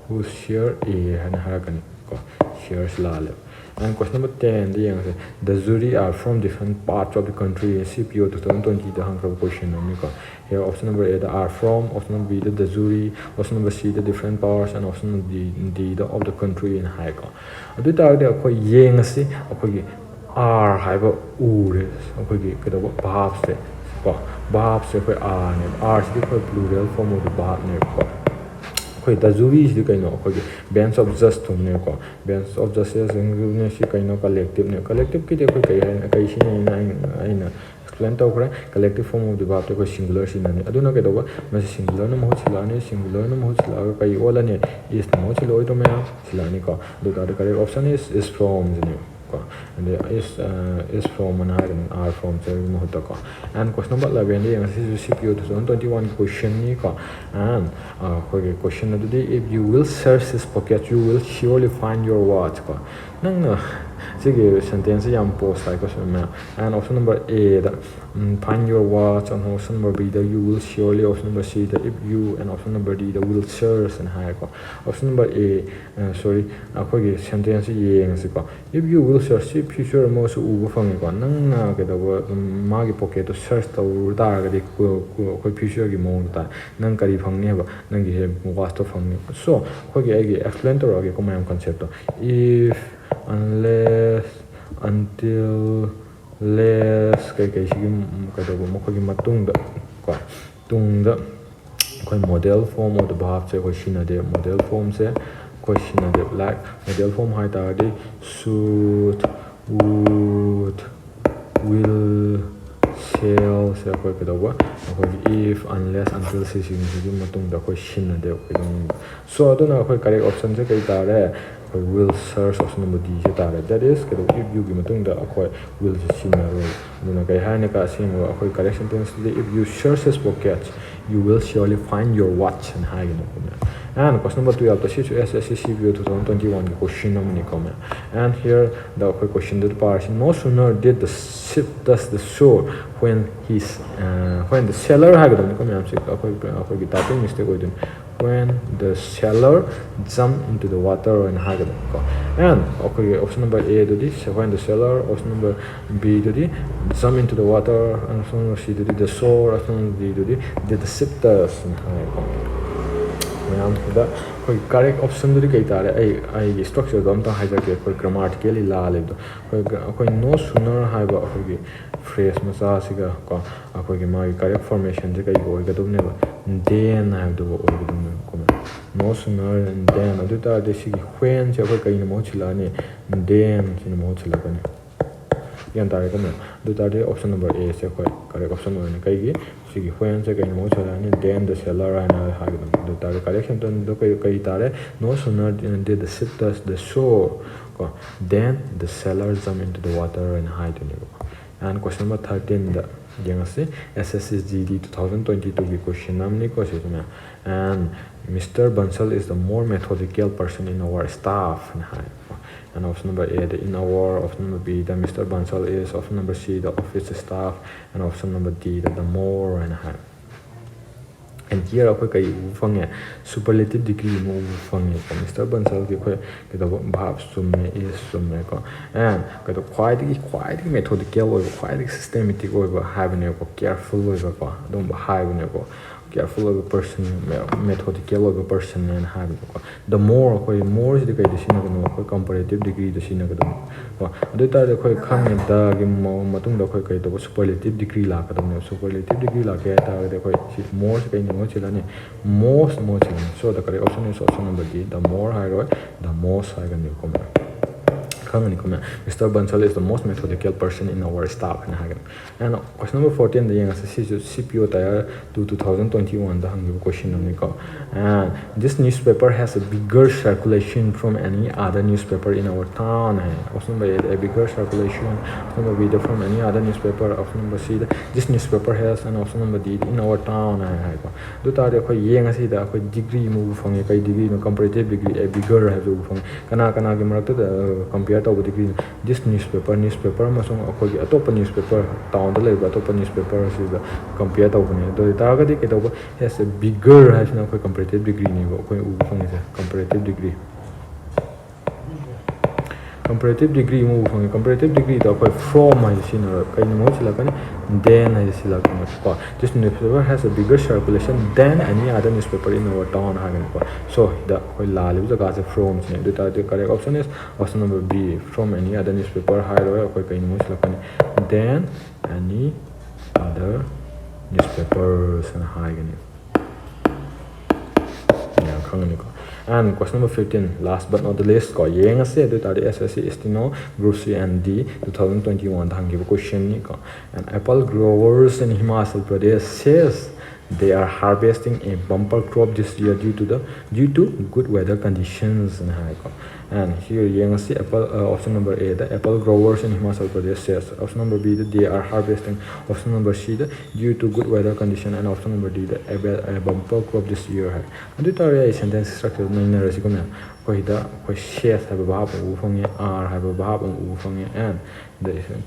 who share A ꯍꯥꯏꯅ ꯍꯥꯏꯔꯛꯀꯅꯤ ꯀꯣ꯫ Shares ꯂꯥꯜꯂꯦꯕ꯫ And question number tenꯗ ꯌꯦꯡꯉꯁꯦ, the jury are from different parts of the country, C P O two thousand twentyꯗ ꯍꯪꯈ꯭ꯔꯕ question ꯑꯃꯅꯤꯀꯣ꯫ Here option number Aꯗ are from, option number Bꯗ the jury, option number Cꯗ different powers, and option D, Dꯗ of the country ꯍꯥꯏꯀꯣ꯫ ꯑꯗꯨ ꯑꯣꯏꯇꯥꯔꯒꯗꯤ ꯑꯩꯈꯣꯏ ꯌꯦꯡꯉꯁꯤ, ꯑꯩꯈꯣꯏꯒꯤ are ꯍꯥꯏꯕ ꯎꯔꯦ, ꯑꯩꯈꯣꯏꯒꯤ ꯀꯩꯗꯧꯕ? Verbꯁꯦ ꯀꯣ꯫ Verbꯁꯦ ꯑꯩꯈꯣꯏ areꯅꯦꯕ꯫ Areꯁꯤꯗꯤ ꯑꯩꯈꯣꯏ plural form of the verbꯅꯦꯕꯀꯣ꯫ ꯑꯩꯈꯣꯏ the juryꯁꯤꯗꯤ ꯀꯩꯅꯣ? ꯑꯩꯈꯣꯏꯒꯤ bench of judgeꯇꯨꯅꯦꯕꯀꯣ꯫ Bench of judgesꯅꯦ꯫ ꯁꯤ ꯀꯩꯅꯣ? Collectiveꯅꯦ꯫ Collectiveꯀꯤꯗꯤ ꯑꯩꯈꯣꯏ ꯀꯩ ꯍꯥꯏꯅ, ꯀꯩ ꯁꯤꯖꯤꯟꯅꯩꯅ ꯑꯩꯅ, ꯑꯩꯅ explain ꯇꯧꯈ꯭ꯔꯦ꯫ Collective form of the verbꯇ ꯑꯩꯈꯣꯏ singular ꯁꯤꯖꯤꯟꯅꯅꯤ꯫ ꯑꯗꯨꯅ ꯀꯩꯗꯧꯕ? ꯃꯁꯤ singularꯅ ꯃꯍꯨꯠ ꯁꯤꯜꯂꯛꯑꯅꯤ꯫ Singularꯅ ꯃꯍꯨꯠ ꯁꯤꯜꯂꯛꯑꯒ ꯀꯩ ꯑꯣꯜꯂꯅꯤ? Isꯅ ꯃꯍꯨꯠ ꯁꯤꯜꯂꯛꯑꯣꯏꯗ꯭ꯔꯣ ꯃꯌꯥꯝ? ꯁꯤꯜꯂꯛꯑꯅꯤꯀꯣ꯫ ꯑꯗꯨ ꯑꯣꯏꯇꯥꯔꯗꯤ correct option is, is fromꯁꯤꯅꯦꯕꯀꯣ꯫ ꯑꯗꯩ is, is from ꯑꯅ ꯍꯥꯏꯔꯒꯅ are fromꯁꯦ ꯃꯍꯨꯠꯇꯀꯣ꯫ And question number elevenꯗ ꯌꯦꯡꯉꯁꯤ꯫ ꯁꯤꯁꯨ C P O two thousand twenty-one questionꯅꯤꯀꯣ꯫ And ꯑꯩꯈꯣꯏꯒꯤ question ꯑꯗꯨꯗꯤ, if you will search his pocket, you will surely find your watch ꯀꯣ꯫ ꯅꯪꯅ ꯁꯤꯒꯤ sentenceꯁꯦ ꯌꯥꯝ pause ꯇꯥꯏꯀꯣ ꯃꯌꯥꯝ꯫ And option number Aꯗ, um, find your watch, and option number Bꯗ you will surely, option number Cꯗ if you, and option number Dꯗ will search ꯑꯅ ꯍꯥꯏꯀꯣ꯫ Option number A, ꯑ, sorry, ꯑꯩꯈꯣꯏꯒꯤ sentenceꯁꯦ ꯌꯦꯡꯉꯁꯤꯀꯣ꯫ If you will search, ꯁꯤ future ꯑꯃꯁꯨ ꯎꯕ ꯐꯪꯉꯤꯀꯣ꯫ ꯅꯪꯅ ꯀꯩꯗꯧꯕ, ꯎꯝ, ꯃꯥꯒꯤ pocketꯇꯣ search ꯇꯧꯔꯨ ꯇꯥꯔꯒꯗꯤ, ꯀꯨ-, ꯀꯨ-, ꯑꯩꯈꯣꯏ futureꯒꯤ ꯃꯑꯣꯡꯗ ꯇꯥꯏ꯫ ꯅꯪ ꯀꯔꯤ ꯐꯪꯅꯤ ꯍꯥꯏꯕ? ꯅꯪꯒꯤ ꯍꯦ watchꯇꯣ ꯐꯪꯅꯤ꯫ So, ꯑꯩꯈꯣꯏꯒꯤ, ꯑꯩꯒꯤ explain ꯇꯧꯔꯛꯑꯒꯦꯀꯣ ꯃꯌꯥꯝ conceptꯇꯣ꯫ If, unless, until, less ꯀꯩꯀꯩꯁꯤꯒꯤ, ꯎꯝ, ꯀꯩꯗꯧꯕ, ꯃꯈꯣꯏꯒꯤ ꯃꯇꯨꯡꯗ ꯀꯣ, ꯇꯨꯡꯗ ꯑꯩꯈꯣꯏ modal form of the verbꯁꯦ ꯑꯩꯈꯣꯏ ꯁꯤꯖꯤꯟꯅꯗꯦ꯫ Modal formꯁꯦ ꯑꯩꯈꯣꯏ ꯁꯤꯖꯤꯟꯅꯗꯦ꯫ Like modal form ꯍꯥꯏ ꯇꯥꯔꯗꯤ should, would, will, shallꯁꯦ ꯑꯩꯈꯣꯏ ꯀꯩꯗꯧꯕ? ꯑꯩꯈꯣꯏꯒꯤ if, unless, until ꯁꯤꯁꯤꯡꯁꯤꯒꯤ ꯃꯇꯨꯡꯗ ꯑꯩꯈꯣꯏ ꯁꯤꯖꯤꯟꯅꯗꯦ ꯑꯩꯈꯣꯏ ꯑꯗꯨꯝ꯫ So, ꯑꯗꯨꯅ ꯑꯩꯈꯣꯏ correct optionꯁꯦ ꯀꯩ ꯇꯥꯔꯦ? ꯑꯩꯈꯣꯏ will search, option number Dꯁꯦ ꯇꯥꯔꯦ꯫ That is, ꯀꯩꯗꯧꯕ? If youꯒꯤ ꯃꯇꯨꯡꯗ ꯑꯩꯈꯣꯏ willꯁꯦ ꯁꯤꯖꯤꯟꯅꯔꯣꯏ꯫ ꯑꯗꯨꯅ ꯀꯩ ꯍꯥꯏꯅꯤ? ꯑꯁꯦꯡꯕ ꯑꯩꯈꯣꯏ correct sentenceꯇꯗꯤ, if you search his pockets, you will surely find your watch ꯍꯥꯏꯅ ꯍꯥꯏꯒꯅꯤ ꯑꯩꯈꯣꯏꯅ꯫ And question number twelve ꯗ ꯁꯤꯁꯨ S S C C B O two thousand twenty one ꯒꯤ question ꯑꯃꯅꯤꯀꯣ ꯃꯌꯥꯝ꯫ And here ꯗ ꯑꯩꯈꯣꯏ question do Parsi. No sooner did the ship touch the shore when his, uh, when the sailor ꯍꯥꯏꯒꯗꯕꯅꯤꯀꯣ ꯃꯌꯥꯝꯁꯤ, ꯑꯩꯈꯣꯏ, ꯑꯩꯈꯣꯏꯒꯤ typing mistake ꯑꯣꯏꯗꯣꯏꯅꯤ꯫ When the sailor jump into the water ꯍꯥꯏꯅ ꯍꯥꯏꯒꯗꯕꯅꯤꯀꯣ꯫ And ꯑꯩꯈꯣꯏꯒꯤ option number A ꯗꯨꯗꯤ when the sailor, option number B ꯗꯨꯗꯤ jump into the water, option number C ꯗꯨꯗꯤ the shore, option number D ꯗꯨꯗꯤ did the ship touch ꯍꯥꯏꯅ ꯍꯥꯏꯀꯣ꯫ ꯃꯌꯥꯝꯁꯤꯗ ꯑꯩꯈꯣꯏ correct option ꯗꯨꯗꯤ ꯀꯩ ꯇꯥꯔꯦ? ꯑꯩ, ꯑꯩꯒꯤ structure ꯗꯣ ꯑꯝꯇꯪ ꯍꯥꯏꯖꯔꯛꯀꯦ꯫ ꯑꯩꯈꯣꯏ grammatically ꯂꯥꯜꯂꯤꯕꯗꯣ꯫ ꯑꯩꯈꯣꯏ, ꯑꯩꯈꯣꯏ no sooner ꯍꯥꯏꯕ ꯑꯩꯈꯣꯏꯒꯤ phrase ꯃꯆꯥꯁꯤꯒ ꯀꯣ, ꯑꯩꯈꯣꯏꯒꯤ ꯃꯥꯒꯤ correct formation ꯁꯦ ꯀꯩꯒ ꯑꯣꯏꯒꯗꯕꯅꯦꯕ? Then ꯍꯥꯏꯕꯗꯨꯒ ꯑꯣꯏꯒꯗꯕꯅꯦꯕꯀꯣ꯫ No sooner than, ꯑꯗꯨ ꯑꯣꯏ ꯇꯥꯔꯗꯤ ꯁꯤꯒꯤ when ꯁꯦ ꯑꯩꯈꯣꯏ ꯀꯩꯅ ꯃꯍꯨꯠ ꯁꯤꯜꯂꯛꯑꯅꯤ? Then ꯁꯤꯅ ꯃꯍꯨꯠ ꯁꯤꯜꯂꯛꯀꯅꯤ꯫ ꯒ꯭ꯌꯥꯟ ꯇꯥꯔꯦꯀꯣ ꯃꯌꯥꯝ? ꯑꯗꯨ ꯑꯣꯏ ꯇꯥꯔꯗꯤ option number A ꯁꯦ ꯑꯩꯈꯣꯏ correct option ꯑꯣꯏꯔꯅꯤ꯫ ꯀꯩꯒꯤ? ꯁꯤꯒꯤ when ꯁꯦ ꯀꯩꯅ ꯃꯍꯨꯠ ꯁꯤꯜꯂꯛꯑꯅꯤ? Then the sailor ꯍꯥꯏꯅ ꯍꯥꯏꯒꯗꯕꯅꯤ꯫ ꯑꯗꯨ ꯑꯣꯏ ꯇꯥꯔꯗꯤ correct sentence ꯗꯣ ꯀꯩ, ꯀꯩ ꯇꯥꯔꯦ? No sooner did the ship touch the shore ꯀꯣ, then the sailor jump into the water ꯍꯥꯏꯅ ꯍꯥꯏꯗꯣꯏꯅꯦꯕꯀꯣ꯫ And question number thirteen ꯗ ꯌꯦꯡꯉꯁꯤ꯫ S S C G D two thousand twenty two ꯒꯤ question ꯑꯃꯅꯤꯀꯣ ꯁꯤꯁꯤꯅ꯫ And Mister Bansal is the more methodical person in our staff ꯍꯥꯏꯅ ꯍꯥꯏ꯫ And option number A the in our, option number B the Mister Bansal is, option number C the office staff, and option number D the the more ꯍꯥꯏꯅ ꯍꯥꯏ꯫ And here ꯑꯩꯈꯣꯏ ꯀꯔꯤ ꯎꯕ ꯐꯪꯉꯦ? Superlative degree ꯑꯃ ꯎꯕ ꯐꯪꯉꯦꯀꯣ꯫ Mister Bansal ꯒꯤ ꯑꯩꯈꯣꯏ ꯀꯩꯗꯧꯕ verb ꯆꯨꯝꯃꯦ, is ꯆꯨꯝꯃꯦꯀꯣ꯫ And ꯀꯩꯗꯧ-, ꯈ꯭ꯋꯥꯏꯗꯒꯤ, ꯈ꯭ꯋꯥꯏꯗꯒꯤ methodical ꯑꯣꯏꯕ, ꯈ꯭ꯋꯥꯏꯗꯒꯤ systematic ꯑꯣꯏꯕ ꯍꯥꯏꯕꯅꯦꯕꯀꯣ, careful ꯑꯣꯏꯕꯀꯣ, ꯑꯗꯨꯒꯨꯝꯕ ꯍꯥꯏꯕꯅꯦꯕꯀꯣ꯫ Careful ꯑꯣꯏꯕ person, methodical ꯑꯣꯏꯕ person ꯅꯦꯅ ꯍꯥꯏꯕꯅꯦꯕꯀꯣ꯫ The more, ꯑꯩꯈꯣꯏ more ꯁꯤꯗꯤ ꯀꯩꯗ ꯁꯤꯖꯤꯟꯅꯒꯅꯣ? ꯑꯩꯈꯣꯏ comparative degree ꯗ ꯁꯤꯖꯤꯟꯅꯒꯗꯕꯅꯤ ꯀꯣ꯫ ꯑꯗꯨ ꯑꯣꯏ ꯇꯥꯔꯗꯤ ꯑꯩꯈꯣꯏ ꯈꯪꯉꯦ꯫ The ꯒꯤ ꯃ-, ꯃꯇꯨꯡꯗ ꯑꯩꯈꯣꯏ ꯀꯩ ꯇꯧꯕ? Superlative degree ꯂꯥꯛꯀꯗꯕꯅꯦꯕ꯫ Superlative degree ꯂꯥꯛꯀꯦ ꯍꯥꯏ ꯇꯥꯔꯒꯗꯤ ꯑꯩꯈꯣꯏ ꯁꯤ more ꯁꯤ ꯀꯩꯅ ꯃꯍꯨꯠ ꯁꯤꯜꯂꯅꯤ? Most ꯃꯍꯨꯠ ꯁꯤꯜꯂꯅꯤ꯫ So the correct option is option number D, the more ꯍꯥꯏꯔꯣꯏ, the most ꯍꯥꯏꯒꯅꯤꯀꯣ ꯃꯌꯥꯝ꯫ ꯈꯪꯒꯅꯤꯀꯣ ꯃꯌꯥꯝ, "Mister Bansal is the most methodical person in our staff" ꯍꯥꯏꯅ ꯍꯥꯏꯒꯅꯤ꯫ And question number fourteen ꯗ ꯌꯦꯡꯉꯁꯤ꯫ ꯁꯤꯁꯨ C P O Tier two two thousand twenty one the ꯍꯪꯈꯤꯕ question ꯑꯃꯅꯤꯀꯣ꯫ "And this newspaper has a bigger circulation from any other newspaper in our town" high. Option number A the "a bigger circulation", option number B the "from any other newspaper", option number C the "this newspaper has", and option number D the "in our town" ꯍꯥꯏ ꯍꯥꯏꯀꯣ꯫ ꯑꯗꯨ ꯇꯥꯔꯗꯤ ꯑꯩꯈꯣꯏ ꯌꯦꯡꯉꯁꯤꯗ ꯑꯩꯈꯣꯏ degree ꯑꯃ ꯎꯕ ꯐꯪꯉꯦ꯫ ꯀꯩ degree no? Comparative degree, "a bigger" ꯍꯥꯏꯕꯁꯦ ꯎꯕ ꯐꯪꯉꯦ꯫ ꯀꯅꯥ ꯀꯅꯥꯒꯤ ꯃꯔꯛꯇ compare ꯇꯧꯕ degree no? "This newspaper", newspaper ꯑꯃꯁꯨꯡ ꯑꯩꯈꯣꯏꯒꯤ ꯑꯇꯣꯞꯄ newspaper, town ꯗ ꯂꯩꯕ ꯑꯇꯣꯞꯄ newspaper ꯑꯁꯤꯗ compare ꯇꯧꯕꯅꯦ꯫ ꯑꯗꯨ ꯑꯣꯏ ꯇꯥꯔꯒꯗꯤ ꯀꯩꯗꯧꯕ? "Has a bigger" ꯍꯥꯏꯁꯤꯅ ꯑꯩꯈꯣꯏ comparative degree ꯅꯦꯕ ꯑꯩꯈꯣꯏ ꯎꯕ ꯐꯪꯉꯤꯁꯦ, comparative degree꯫ Comparative degree ꯑꯃ ꯎꯕ ꯐꯪꯉꯦ꯫ Comparative degree ꯗ ꯑꯩꯈꯣꯏ "from" ꯍꯥꯏꯁꯦ ꯁꯤꯖꯤꯟꯅꯔꯣꯏ꯫ ꯀꯩꯅꯣ ꯃꯍꯨꯠ ꯁꯤꯜꯂꯛꯀꯅꯤ? "Than" ꯍꯥꯏꯁꯦ ꯁꯤꯜꯂꯛꯀꯅꯦꯕꯀꯣ꯫ "This newspaper has a bigger circulation than any other newspaper in our town" ꯍꯥꯏꯒꯅꯤꯀꯣ꯫ So ꯁꯤꯗ ꯑꯩꯈꯣꯏ ꯂꯥꯜꯂꯤꯕ ꯖꯒꯥꯁꯦ "from" ꯁꯤꯅꯦ꯫ ꯑꯗꯨ ꯑꯣꯏ ꯇꯥꯔꯗꯤ correct option is option number B, "from any other newspaper" ꯍꯥꯏꯔꯣꯏ꯫ ꯑꯩꯈꯣꯏ ꯀꯩꯅꯣ ꯃꯍꯨꯠ ꯁꯤꯜꯂꯛꯀꯅꯤ? "Than any other newspapers" ꯍꯥꯏꯅ ꯍꯥꯏꯒꯅꯤ꯫ ꯃꯌꯥꯝ ꯈꯪꯒꯅꯤꯀꯣ꯫ And question number fifteen, last but not the least ꯀꯣ, ꯌꯦꯡꯉꯁꯦ꯫ ꯑꯗꯨ ꯑꯣꯏ ꯇꯥꯔꯗꯤ S S C Steno Group C and D two thousand twenty one the ꯍꯪꯈꯤꯕ question ꯅꯤꯀꯣ꯫ "And apple growers in Himachal Pradesh says they are harvesting a bumper crop this year due to the, due to good weather conditions" ꯅ ꯍꯥꯏꯀꯣ꯫ And here ꯌꯦꯡꯉꯁꯤ, apple, uh, option number A the "Apple growers in Himachal Pradesh says", option number B the "they are harvesting", option number C the "due to good weather condition", and option number D the "a bumper crop this year" ꯍꯥꯏ꯫ ꯑꯗꯨ ꯑꯣꯏ ꯇꯥꯔꯗꯤ ꯑꯩ sentence structure ꯅꯩꯅꯔꯁꯤꯀꯣ ꯃꯌꯥꯝ꯫ ꯑꯩꯈꯣꯏ ꯁꯤꯗ ꯑꯩꯈꯣꯏ "says" ꯍꯥꯏꯕ verb ꯑꯃ ꯎꯕ ꯐꯪꯉꯦ, "are" ꯍꯥꯏꯕ verb ꯑꯃ ꯎꯕ ꯐꯪꯉꯦ, and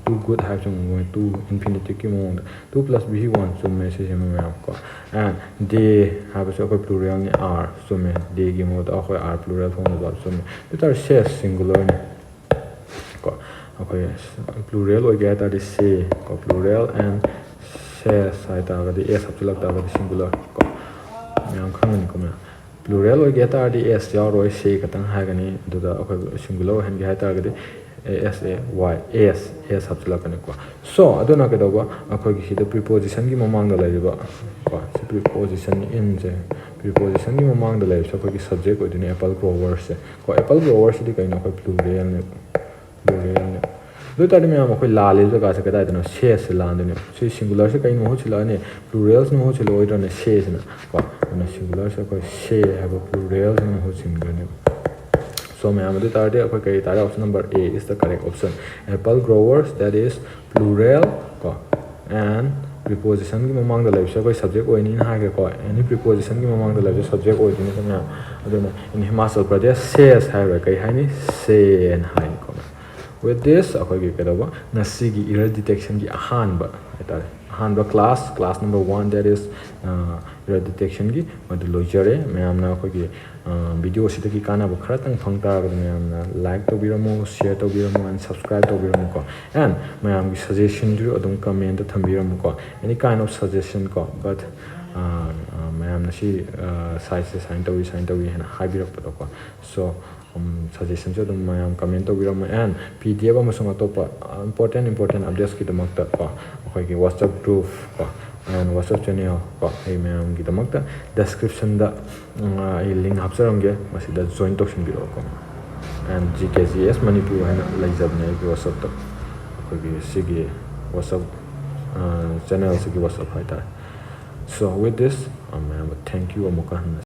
"too good" ꯍꯥꯏꯕꯁꯨ ꯑꯃꯨꯛ ꯎꯕ ꯐꯪꯉꯦ, "too" infinitive ꯀꯤ ꯃꯑꯣꯡꯗ꯫ "Two plus B one" ꯆꯨꯝꯃꯦ ꯁꯤꯁꯤꯃ ꯃꯌꯥꯝ ꯀꯣ꯫ And "they" ꯍꯥꯏꯕꯁꯨ ꯑꯩꯈꯣꯏ plural ꯅꯤ, "are" ꯆꯨꯝꯃꯦ, "they" ꯒꯤ ꯃꯍꯨꯠꯇ ꯑꯩꯈꯣꯏ "are" plural form the verb ꯆꯨꯝꯃꯦ꯫ ꯑꯗꯨ ꯑꯣꯏ ꯇꯥꯔꯗꯤ "says" singular ꯅꯤ ꯀꯣ꯫ ꯑꯩꯈꯣꯏ plural ꯑꯣꯏꯒꯦ ꯍꯥꯏ ꯇꯥꯔꯗꯤ "say" ꯀꯣ, plural, and "says" ꯍꯥꯏ ꯇꯥꯔꯒꯗꯤ, "s" ꯍꯥꯞꯆꯤꯜꯂꯛ ꯇꯥꯔꯒꯗꯤ singular ꯀꯣ꯫ ꯃꯌꯥꯝ ꯈꯪꯒꯅꯤꯀꯣ ꯃꯌꯥꯝ꯫ Plural ꯑꯣꯏꯒꯦ ꯍꯥꯏ ꯇꯥꯔꯗꯤ "s" ꯌꯥꯎꯔꯣꯏ, "say" ꯈꯛꯇꯪ ꯍꯥꯏꯒꯅꯤ꯫ ꯑꯗꯨꯗ ꯑꯩꯈꯣꯏ singular ꯑꯣꯏꯍꯟꯒꯦ ꯍꯥꯏ ꯇꯥꯔꯒꯗꯤ "s a y", "s", "s" ꯍꯥꯞꯆꯤꯜꯂꯛꯀꯅꯤꯀꯣ꯫ So ꯑꯗꯨꯅ ꯀꯩꯗꯧꯕ? ꯑꯩꯈꯣꯏꯒꯤ ꯁꯤꯗ preposition ꯒꯤ ꯃꯃꯥꯡꯗ ꯂꯩꯔꯤꯕ ꯀꯣ, ꯁꯤ preposition "in" ꯁꯦ, preposition ꯒꯤ ꯃꯃꯥꯡꯗ ꯂꯩꯔꯤꯁꯦ ꯑꯩꯈꯣꯏꯒꯤ subject ꯑꯣꯏꯗꯣꯏꯅꯦ, "apple growers" ꯁꯦ ꯀꯣ꯫ Apple growers ꯁꯤꯗꯤ ꯀꯩꯅꯣ? ꯑꯩꯈꯣꯏ plural ꯅꯦꯕ꯫ Pluralꯅꯦ꯫ ꯑꯗꯨ ꯑꯣꯏꯇꯥꯔꯗꯤ ꯃꯌꯥꯝ ꯑꯩꯈꯣꯏ ꯂꯥꯜꯂꯤꯕ ꯖꯒꯥꯁꯦ ꯀꯗꯥꯏꯗꯅꯣ? Sesꯁꯦ ꯂꯥꯟꯗꯣꯏꯅꯦ꯫ ꯁꯤ singularꯁꯦ ꯀꯩꯅ ꯃꯍꯨꯠ ꯁꯤꯜꯂꯛꯑꯅꯤ? Pluralꯁꯤꯅ ꯃꯍꯨꯠ ꯁꯤꯜꯂꯛꯑꯣꯏꯗ꯭ꯔꯅꯦ? Sesꯁꯤꯅ ꯀꯣ꯫ ꯑꯗꯨꯅ singularꯁꯦ ꯑꯩꯈꯣꯏ se ꯍꯥꯏꯕ pluralꯁꯤꯅ ꯃꯍꯨꯠ ꯁꯤꯟꯈ꯭ꯔꯅꯦꯕ꯫ So ꯃꯌꯥꯝ, ꯑꯗꯨ ꯑꯣꯏꯇꯥꯔꯗꯤ ꯑꯩꯈꯣꯏ ꯀꯔꯤ ꯇꯥꯔꯦ? Option number A is the correct option. Apple growers, that is plural ꯀꯣ, and prepositionꯒꯤ ꯃꯃꯥꯡꯗ ꯂꯩꯕꯁꯦ ꯑꯩꯈꯣꯏ subject ꯑꯣꯏꯅꯤꯅ ꯍꯥꯏꯈ꯭ꯔꯦꯀꯣ꯫ Any prepositionꯒꯤ ꯃꯃꯥꯡꯗ ꯂꯩꯕꯁꯦ subject ꯑꯣꯏꯗꯣꯏꯅꯦꯀꯣ ꯃꯌꯥꯝ꯫ ꯑꯗꯨꯅ in Himachal Pradesh, ses ꯍꯥꯏꯔꯣꯏ, ꯀꯩ ꯍꯥꯏꯅꯤ? Seꯅ ꯍꯥꯏꯅꯤꯀꯣ ꯃꯌꯥꯝ꯫ With this ꯑꯩꯈꯣꯏꯒꯤ ꯀꯩꯗꯧꯕ, ꯉꯁꯤꯒꯤ error detectionꯒꯤ ꯑꯍꯥꯟꯕ ꯍꯥꯏꯇꯥꯔꯦ, ꯑꯍꯥꯟꯕ class, class number one, that is error detectionꯒꯤ ꯃꯗꯨ ꯂꯣꯏꯖꯔꯦ꯫ ꯃꯌꯥꯝꯅ ꯑꯩꯈꯣꯏꯒꯤ video ꯑꯁꯤꯗꯒꯤ ꯀꯥꯟꯅꯕ ꯈꯔꯇꯪ ꯐꯪ ꯇꯥꯔꯒꯗꯤ ꯃꯌꯥꯝꯅ like ꯇꯧꯕꯤꯔꯝꯃꯨ, share ꯇꯧꯕꯤꯔꯝꯃꯨ, and subscribe ꯇꯧꯕꯤꯔꯝꯃꯨꯀꯣ꯫ And ꯃꯌꯥꯝꯒꯤ suggestionꯁꯨ ꯑꯗꯨꯝ commentꯇ ꯊꯝꯕꯤꯔꯝꯃꯨꯀꯣ꯫ Any kind of suggestion ꯀꯣ, but ꯃꯌꯥꯝꯅ ꯁꯤ sizeꯁꯦ ꯁꯨꯃꯥꯏꯅ ꯇꯧꯏ, ꯁꯨꯃꯥꯏꯅ ꯇꯧꯏ ꯍꯥꯏꯅ ꯍꯥꯏꯕꯤꯔꯛꯄꯗꯣꯀꯣ꯫ So suggestionꯁꯨ ꯑꯗꯨꯝ ꯃꯌꯥꯝ comment ꯇꯧꯕꯤꯔꯝꯃꯨ꯫ And PDF ꯑꯃꯁꯨꯡ ꯑꯇꯣꯞꯄ important important updatesꯀꯤꯗꯃꯛꯇ ꯀꯣ, ꯑꯩꯈꯣꯏꯒꯤ WhatsApp group ꯀꯣ, and WhatsApp channel ꯀꯣ, ꯑꯩ ꯃꯌꯥꯝꯒꯤꯗꯃꯛꯇ descriptionꯗ ꯑꯩ link ꯍꯥꯞꯆꯔꯝꯒꯦ, ꯃꯁꯤꯗ join ꯇꯧꯁꯤꯟꯕꯤꯔꯛꯑꯣꯀꯣ꯫ And GKGS Manipur ꯍꯥꯏꯅ ꯂꯩꯖꯕꯅꯦ ꯑꯩꯒꯤ WhatsAppꯇ, ꯑꯩꯈꯣꯏꯒꯤ ꯁꯤꯒꯤ WhatsApp channelꯁꯤꯒꯤ WhatsApp ꯍꯥꯏꯇꯥꯔꯦ꯫ So with this, ꯃꯌꯥꯝ, thank you ꯑꯃꯨꯛꯀ ꯍꯟꯅ꯫